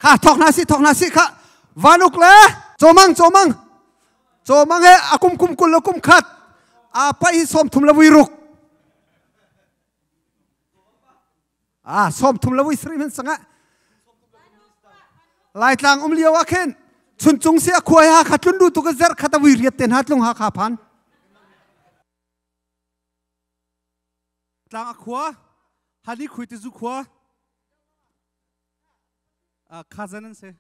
Kha thok hna si thok hna si kha vanuk le chomang chomang chomang he akum kum kul le kum khat a pai hi som thum le vui ruk a som thum le vui sri men sanga Laitlang um lio ah khin chuncung si a khuai ha kha tlun du tu ka zer khat a vui riat ten ha tlung ha kha phan Tlang a khua hani khui ti zu khua khazen an si.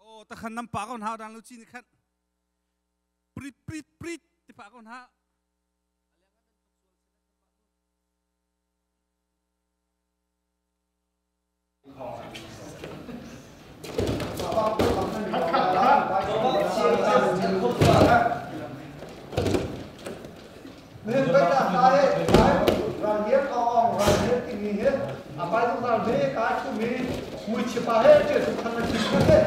Oh, takhan nam pa ko na dan lu chi ni khan. Prit prit prit ti pa ko na. Nên bây giờ cái ra hiếp ông ra hiếp thì mi hết à phải chúng ta về cái chú mi mùi chỉ bà hết chứ chúng ta chỉ hết.